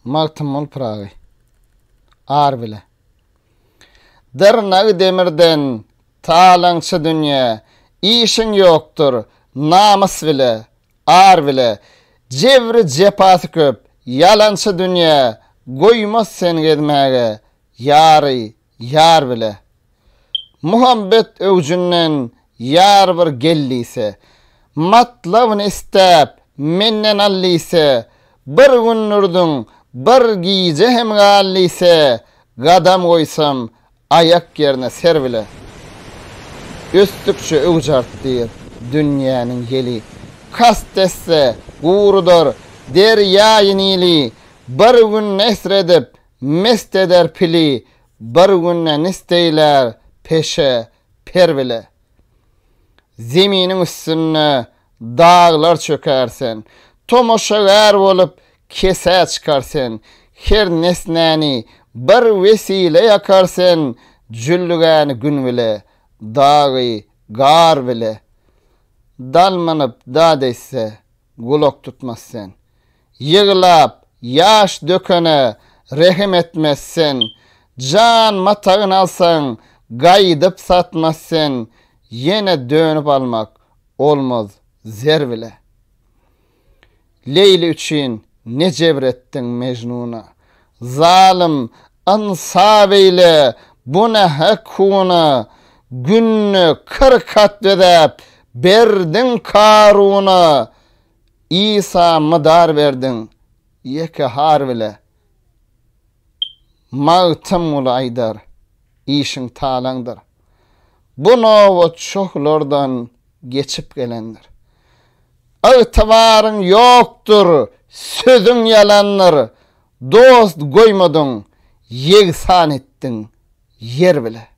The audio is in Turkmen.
Magtymguly Pyragy. Ar bile. Dyrnagy demirden talaňçy dünýe, Işiň ýokdur, namys bile, ar bile. Jebri-jepasy köp, ýalançy dünýe, Goýmaz seni gezmäge, ýary ýar bile. Muhabbet öwjünden ýar bir gel diýse, Matlabyny istäp, menden al diýse, Bir gün durduň, bir gije hem gal diýse, Gadam goýsam, aýak ýerine ser bile. Ösdükçe öwj artdyr dünýäniň ýeli, Kast etse, gurudar derýaýy Nili, Bir gün nesredip, mest eder pili, Bir günde nist eýlär peşe per bile. Zeminiň üstünde daglar çöker sen, Tomaşagär bolup kesä çykar sen, Her nesnäni bir wesile ýakar sen, Jülgäni gün bile, dagy gar bile. Dalmanyp dat etse, gulak tutmaz sen. Ýyglap, ýaş dökene rehim etmez sen, Jan matagyn alsaň, gaýdyp satmaz sen, Ýene dönüp almak olmaz zer bile. Leýli üçin ne jebr etdiň Mejnuna, Zalym, ynsap eýle bu nähak huna, Günde 40 at bezäp berdiň Karuna, Isa mydar berdiň ýeke har bile. Magtymguly aýdar, işiň talaňdyr. Bu nobat şohlardan geçip gelendir. Ygtybaryň ýokdur, sözüň ýalandyr, Dost goýmadyň, ýegsan etdiň ýer bile.